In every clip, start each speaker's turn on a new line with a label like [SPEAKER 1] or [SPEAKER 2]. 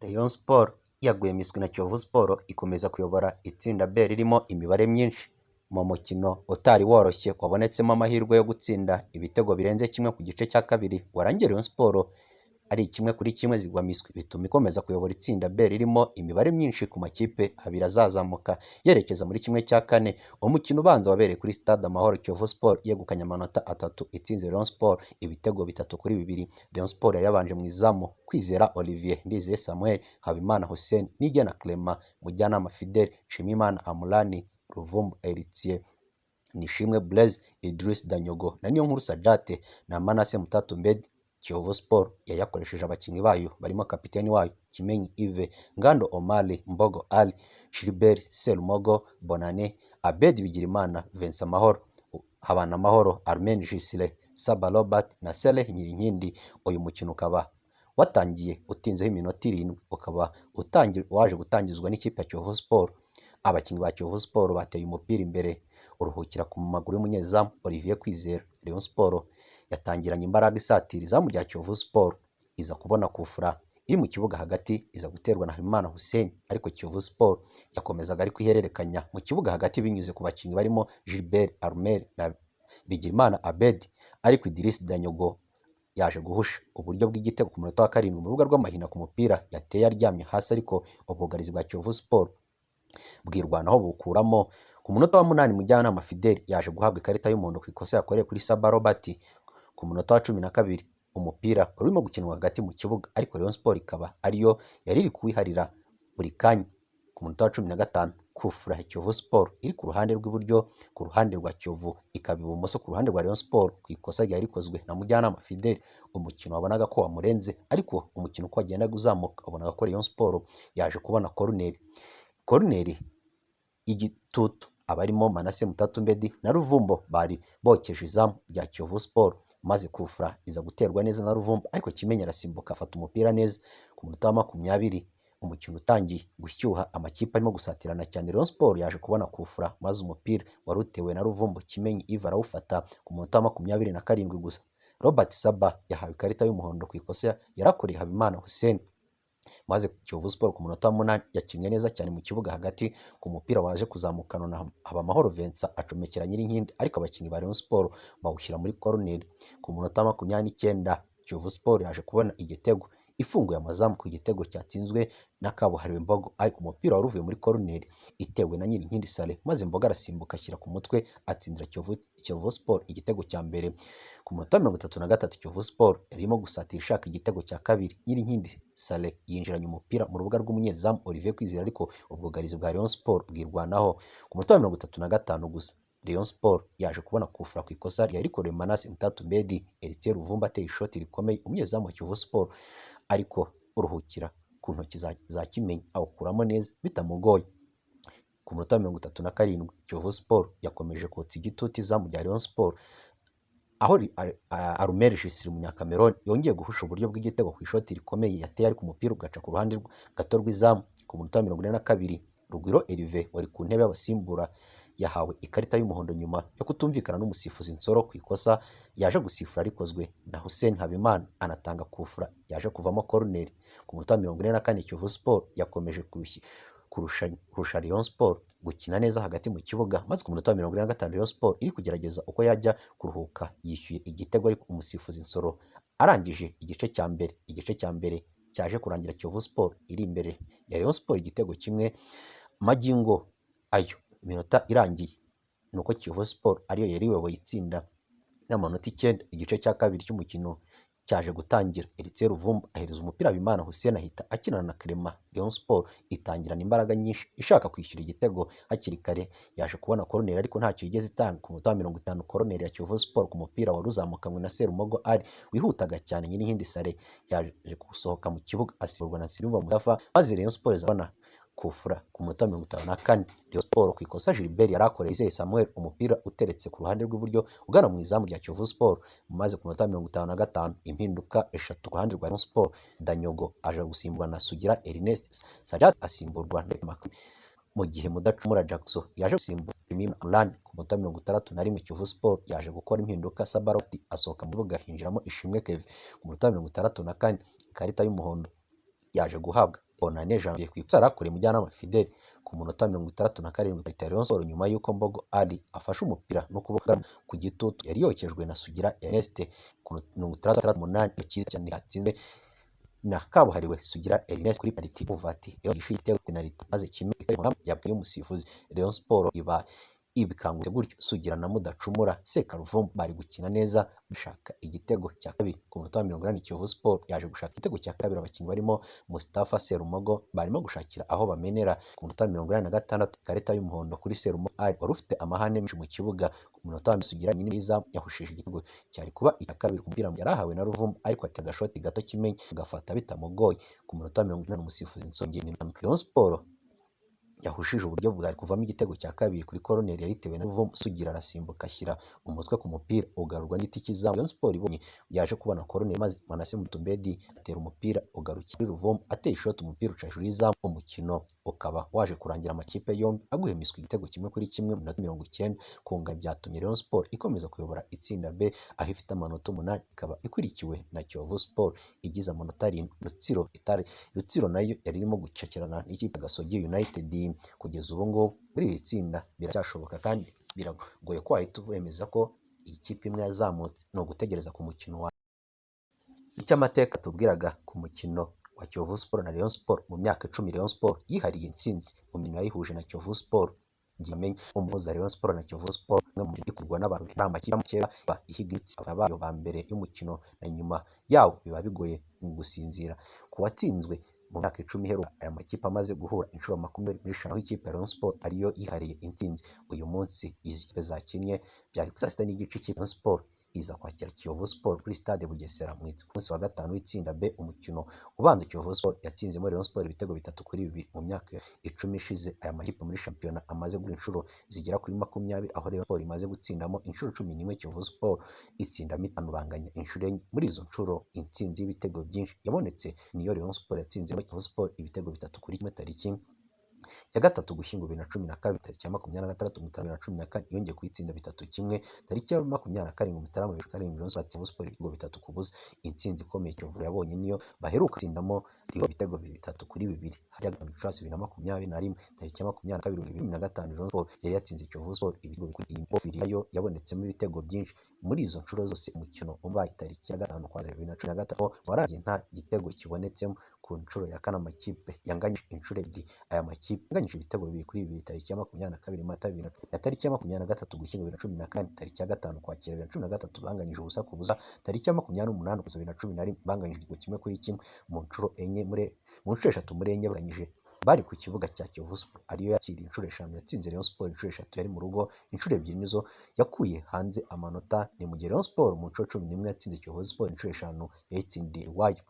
[SPEAKER 1] Rayon Sports yaguye miswi na Kiyovu Sports ikomeza kuyobora itsinda B ririmo imibare myinshi. Mu mukino utari woroshye wabonetsemo amahirwe yo gutsinda ibitego birenze kimwe ku gice cya kabiri warangiye Rayon Sports ari 1-1 zigwa miswi, bituma ikomeza kuyobora itsinda B ririmo imibare myinshi ku makipe abiri azazamuka yerekeza muri 1/4. Umukino ubanza wabereye kuri Stade Amahoro, Kiyovu Sports yegukanye amanota atatu itsinze Rayon Sports ibitego 3-2. Rayon Sports yari yabanje mu izamu Kwizera Olivier, Ndizeye Samuel, Habimana Hussein, Niyigena Clement, Mujyanama Fidele, Nshimiyimana Amulani, Ruvumbu Heritier, Nishimwe Blaise, Idriss Danyogo na Niyonkuru Sadate na Manase Mutatumbedi. Kiyovu Sports yayakoresheje abakinnyi bayo barimo kapiteni wayo Kimenyi Yves, Ngando Omar, Mbogo Ali, Gilbert Serumogo, Bonane, Abedi Bigirimana, Vincent Mahoro, Habanamahoro, Armen Jisire, Saba Robert na Saleh Nyirinkindi. Uyu mukino ukaba watangiye utinzeho iminota 7, ukaba waje gutangizwa n'ikipe ya Kiyovu Sports. Abakinnyi ba Kiyovu Sports bateye umupira imbere uruhukira ku maguru y'umunyezamu Olivier Kwizera. Rayon Sports yatangiranye imbaraga isatira izamu rya Kiyovu Sports, iza kubona kufura iri mu kibuga hagati, iza guterwa na Habimana Hussein, ariko Kiyovu Sports yakomezaga ari kuihererekanya mu kibuga hagati binyuze ku bakinnyi barimo Gilbert Armel na Bigirimana Abedi, ariko Idriss Danyogo yaje guhusha uburyo bw'igitego ku munota wa 7 mu rubuga rw'amahina ku mupira yateye aryamye hasi, ariko ubwugarizi bwa Kiyovu Sports bwirwanaho bukuramo. Ku munota wa 8 Mujyanama Fidele yaje guhabwa ikarita y'umuhondo ku ikosa yakoreye kuri Saba Robert. Ku munota wa 12 umupira urimo gukinwa hagati mu kibuga, ariko Rayon Sports ikaba ariyo yari iri kuwiharira buri kanya. Ku munota wa 15 kufura ya Kiyovu Sports iri ku ruhande rw'iburyo ku ruhande rwa Kiyovu, ikaba ibumoso ku ruhande rwa Rayon Sports ku ikosa ryari rikozwe na Mujyanama Fidele. Umukino wabonaga ko wamurenze, ariko umukino uko wagendaga uzamuka wabonaga ko Rayon Sports yaje kubona koruneri. Koruneri y'igitutu abarimo Manase Mutatumbedi na Ruvumbo bari bokeje izamu rya Kiyovu Sports, maze kufura iza guterwa neza na Ruvumbo, ariko Kimenyi arasimbuka afata umupira neza. Ku munota wa 20 umukino utangiye gushyuha, amakipe arimo gusatirana cyane, Rayon Sports yaje kubona kufura maze umupira wari utewe na Ruvumbo Kimenyi Yves arawufata. Ku munota wa 27 gusa Robert Saba yahawe ikarita y'umuhondo ku ikosa yarakoreye Habimana Hussein, maze Kiyovu Sports ku munota wa 8 yakinnye neza cyane mu kibuga hagati ku mupira waje kuzamukana na Habamahoro Vincent acomekera Nyirinkindi, ariko abakinnyi ba Rayon Sports bawushyira muri koruneri. Ku munota wa 29 Kiyovu Sports yaje kubona igitego ifunguye amazamu ku gitego cyatsinzwe na kabuhariwe Mbogo, ariko umupira wari uvuye muri koruneri itewe na Nyirinkindi Saleh, maze Mbogo arasimbuka ashyira ku mutwe atsindira Kiyovu Sports igitego cya mbere. Ku munota wa 33 Kiyovu Sports yari irimo gusatira ishaka igitego cya kabiri. Nyirinkindi Saleh yinjiranye umupira mu rubuga rw'umunyezamu Olivier Kwizera, ariko ubwugarizi bwa Rayon Sports bwirwanaho. Ku munota wa 35 gusa Rayon Sports yaje kubona kufura ku ikosa ryari rikorewe Manase Mutatumbedi. Heritier Ruvumbu ateye ishoti rikomeye umunyezamu wa Kiyovu Sports, ariko uruhukira ku ntoki za Kimenyi awukuramo neza bitamugoye. Ku munota wa 37 Kiyovu Sports yakomeje kotsa igitutu izamu rya Rayon Sports, aho Armel Jisiri Umunyakameroni yongeye guhusha uburyo bw'igitego ku ishoti rikomeye yateye, ariko umupira ugaca ku ruhande gato rw'izamu. Ku munota wa 42 Rugwiro Herve wari ku ntebe y'abasimbura yahawe ikarita y'umuhondo nyuma yo kutumvikana n'umusifuzi Nsoro ku ikosa yaje gusifura rikozwe na Hussein Habimana, anatanga kufura yaje kuvamo koruneri. Ku munota wa 44 Kiyovu Sports yakomeje kurusha Rayon Sports gukina neza hagati mu kibuga, maze ku munota wa 45 Rayon Sports iri kugerageza uko yajya kuruhuka yishyuye igitego, ariko umusifuzi Nsoro arangije igice cya mbere. Igice cya mbere cyaje kurangira Kiyovu Sports iri imbere ya Rayon Sports igitego 1. Magingo ayo iminota irangiye nuko Kiyovu Sports ariyo yari iyoboye itsinda n'amanota 9. Igice cya kabiri cy'umukino cyaje gutangira, Heritier Ruvumbu ahereza umupira Habimana Hussein ahita akinana na Clement. Rayon Sports itangirana imbaraga nyinshi ishaka kwishyura igitego hakiri kare, yaje kubona koruneri ariko ntacyo yigeze itanga. Ku munota wa 50 koruneri ya Kiyovu Sports ku mupira wari uzamukanywe na Serumogo Ali wihutaga cyane, Nyirinkindi Saleh yaje gusohoka mu kibuga asimburwa na Silva Mustafa, maze Rayon Sports izabona kufura. Ku munota wa 54 Rayon Sports ku ikosa Gilbert yari akoreye Izeye Samuel, umupira uteretse ku ruhande rw'iburyo ugana mu izamu rya Kiyovu Sports, maze ku munota wa 55 impinduka 3 ku ruhande rwa Rayon Sports. Danyogo aje gusimburwa na Sugira Ernest, Sajat asimburwa na mu gihe Mudacumura Jackson yaje gusimbura Amran. Ku munota wa 61 Kiyovu Sports yaje gukora impinduka, Sabaroti asohoka mu kibuga hinjiramo Ishimwe Kevin. Ku munota wa 64 ikarita y'umuhondo yaje guhabwa Bonane Janvier ku ikosa yarakoreye Mujyanama Fidele. Ku munota 67, penaliti ya Rayon Sports nyuma y'uko Mbogo Ali afashe umupira n'ukuboko ku gitutu yari yokejwe na Sugira Ernest. Ku 68, cyiza cyane yatsinzwe na kabuhariwe Sugira Ernest kuri penaliti uvati yishyuye igitego penaliti, maze kimwe yabwiye umusifuzi. Rayon Sports iba ibikangutse gutyo. Sugira na Mudacumura Sekaruvumbu bari gukina neza bashaka igitego cya kabiri. Ku munota wa 80, Kiyovu Sport yaje gushaka igitego cya kabiri. Abakinnyi barimo Mustafa Serumogo barimo gushakira aho bamenera. Ku munota wa 86, ikarita y'umuhondo kuri Serumogo Ali wari ufite amahane menshi mu kibuga. Ku munota wa Sugira nyine izamu yahushije igitego cyari kuba icya kabiri ku mupira yari ahawe na Ruvumbu, ariko atera agashoti gato Kimenyi agafata bitamugoye. Ku munota wa 80, umusifuzi Nsongye. Rayon Sport yahushije uburyo bwari kuvamo igitego cya kabiri kuri koroneri yaritewe na Ruvumbu. Sugira arasimbuka ashyira umutwe ku mupira ugarurwa n'igiti cy'izamu. Rayon Sports ibonye yaje kubona koroneri, maze Manase Mutumbedi atera umupira ugarukira kuri Ruvumbu, ateye ishoti umupira uca hejuru y'izamu. Umukino ukaba waje kurangira amakipe yombi aguhemiswa igitego 1-1 mu minota 90. Kunganya byatumye Rayon Sports ikomeza kuyobora itsinda B aho ifite amanota 8, ikaba ikurikiwe na Kiyovu Sports igize amanota 7. Rutsiro itari Rutsiro nayo yari irimo gucakirana n'ikipe ya Gasogi United. Kugeza ubu ngubu muri iri tsinda biracyashoboka kandi biragoye ko wahita wemeza ko iyi kipe imwe yazamutse, ni ugutegereza ku mukino wa. Icyo amateka atubwiraga ku mukino wa Kiyovu Sport na Rayon Sport: mu myaka 10 Rayon Sport yihariye intsinzi mu mikino yayihuje na Kiyovu Sport. Ngiye umuhuza Rayon Sport na Kiyovu Sport umwe mu ikurwa n'abantu ari amakipe kera ihiga bayo ba mbere y'umukino na nyuma yawo biba bigoye mu gusinzira ku watsinzwe. Mu myaka 10 iheruka, aya makipe amaze guhura inshuro 25, aho ikipe ya Rayon Sport ariyo yihariye intsinzi. Uyu munsi izi kipe zakinnye byari ku saa 6:30, ikipe ya Rayon Sport iza kwakira Kiyovu Sport kuri Stade Bugesera mu munsi wa gatanu w'itsinda B. Umukino ubanza Kiyovu Sport yatsinzemo Rayon Sport ibitego 3-2. Mu myaka 10 ishize, aya makipe muri shampiyona amaze guhura inshuro zigera kuri 20, aho Rayon Sport imaze gutsindamo inshuro 11, Kiyovu Sport itsindamo 5, banganya inshuro 4. Muri izo nshuro, intsinzi y'ibitego byinshi yabonetse niyo Rayon Sport yatsinzemo Kiyovu Sport ibitego 3-1 tariki ya 3 Ugushyingo 2012. Tariki ya 26 Mutarama 2014 yongeye kuyitsinda 3-1. Tariki ya 27 Mutarama 2007, Rayon Sport yatsinze Sport ibitego 3-0. Intsinzi ikomeye Kiyovu yabonye niyo baheruka gutsindamo ibitego 3-2 hari 5 Gicurasi 2021. Tariki ya 22 2005, Rayon Sport yari yatsinze Kiyovu Sport ibitego bibiri, nayo yabonetsemo ibitego byinshi. Muri izo nshuro zose, umukino ubaye tariki ya 5 Ukwakira 2013 warangiye nta gitego kibonetsemo. Ku nshuro ya kane amakipe yanganyije inshuro ebyiri. Aya makipe yanganyije ibitego 2-2 tariki ya 22 Mata na tariki ya 23 Ugushyingo 2014. Tariki ya 5 Ukwakira 2013 banganyije 0-0. Tariki ya 28 Ukuboza 2011 banganyije igitego 1-1. Mu nshuro enye muri mu nshuro eshatu muri enye banganyije bari ku kibuga cya Kiyovu Sport, ariyo yakiriye inshuro eshanu, yatsinze Rayon Sport inshuro eshatu yari mu rugo, inshuro ebyiri nizo yakuye hanze amanota. Ni mu gihe Rayon Sport mu nshuro 11 yatsinze Kiyovu Sport, inshuro eshanu yayitsindiye iwayo.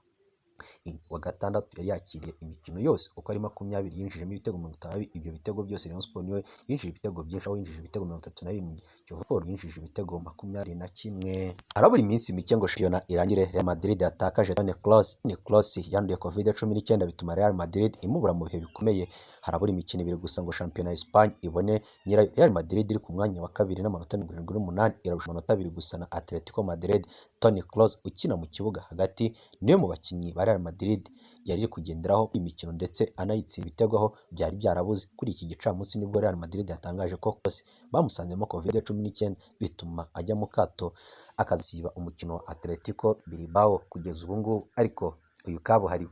[SPEAKER 1] Wa gatandatu yari yakiriye. Imikino yose uko ari 20 yinjijemo ibitego 50. Ibyo bitego byose, Rayon Sport niyo yinjije ibitego byinshi, aho yinjije ibitego 31, Kiyovu Sport yinjije ibitego 21. Harabura iminsi mike ngo shampiyona irangire, Real Madrid yatakaje Toni Kroos. Toni Kroos yanduye Covid-19 bituma Real Madrid imubura mu bihe bikomeye. Harabura imikino ibiri gusa ngo shampiyona ya Espagne ibone nyirayo. Real Madrid iri ku mwanya wa kabiri n'amanota 78, irarusha amanota 2 gusa na Atletico Madrid. Toni Kroos ukina mu kibuga hagati niwe mu bakinnyi ba Real Madrid yari iri kugenderaho imikino ndetse anayitsinda ibitego aho byari byarabuze. Kuri iki gicamunsi nibwo Real Madrid yatangaje ko Kroos bamusanzemo Covid-19, bituma ajya mu kato akazasiba umukino wa Atletico Bilbao. Kugeza ubu ngubu ariko, uyu kabuhariwe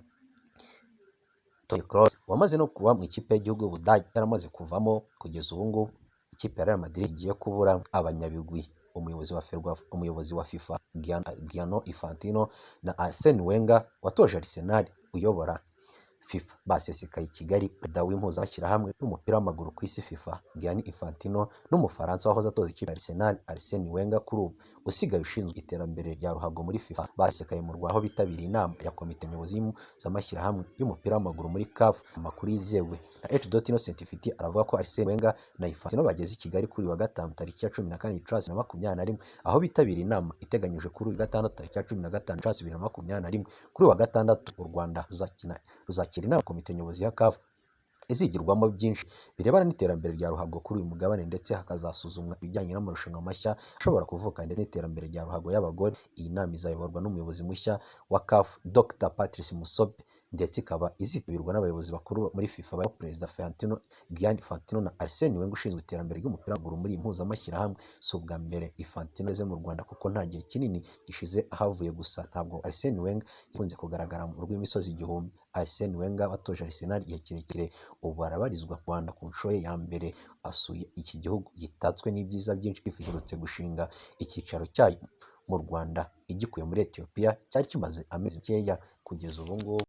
[SPEAKER 1] Toni Kroos wamaze no kuba mu ikipe y'igihugu y'Ubudage yaramaze kuvamo. Kugeza ubu ngubu ikipe ya Real Madrid igiye kubura abanyabigwi. Umuyobozi wa Ferwafa, umuyobozi wa FIFA Gianni Infantino na Arsene Wenger watoje Arsenal uyobora FIFA basesekaye i Kigali. Perezida w'impuzamashyirahamwe y'umupira w'amaguru ku isi FIFA, Gianni Infantino, n'Umufaransa wahoze atoza ikipe ya Arsenal, Arsene Wenger, kuri ubu usigaye ushinzwe iterambere rya ruhago muri FIFA, basesekaye mu Rwanda aho bitabiriye inama ya komite nyobozi y'impuzamashyirahamwe y'umupira w'amaguru muri CAF. Amakuru yizewe na H. Innocent Fiti aravuga ko Arsene Wenger na Infantino bageze i Kigali kuri uyu wa gatanu tariki ya 14 Gicurasi 2021, aho bitabiriye inama iteganyijwe kuri uyu gatandatu tariki ya 15 Gicurasi 2021. Kuri uyu wa gatandatu u Rwanda ruzakina ruzakira inama komite nyobozi ya CAF izigirwamo byinshi birebana n'iterambere rya ruhago kuri uyu mugabane, ndetse hakazasuzumwa ibijyanye n'amarushanwa mashya ashobora kuvuka ndetse n'iterambere rya ruhago y'abagore. Iyi nama izayoborwa n'umuyobozi mushya wa CAF, Dr Patrice Motsepe. ndetse ikaba izitabirwa n'abayobozi bakuru muri FIFA barimo Perezida Infantino, Gianni Infantino na Arsene Wenger ushinzwe iterambere ry'umupira w'amaguru muri iyi mpuzamashyirahamwe. Si ubwa mbere Infantino ageze mu Rwanda kuko nta gihe kinini gishize ahavuye, gusa ntabwo Arsene Wenger yakunze kugaragara mu rw'imisozi igihumbi. Arsene Wenger watoje Arsenal igihe kirekire ubu arabarizwa mu Rwanda ku nshuro ye ya mbere asuye iki gihugu gitatswe n'ibyiza byinshi. FIFA iherutse gushinga icyicaro cyayo mu Rwanda igikuye muri Ethiopia cyari kimaze amezi makeya kugeza ubu ngubu.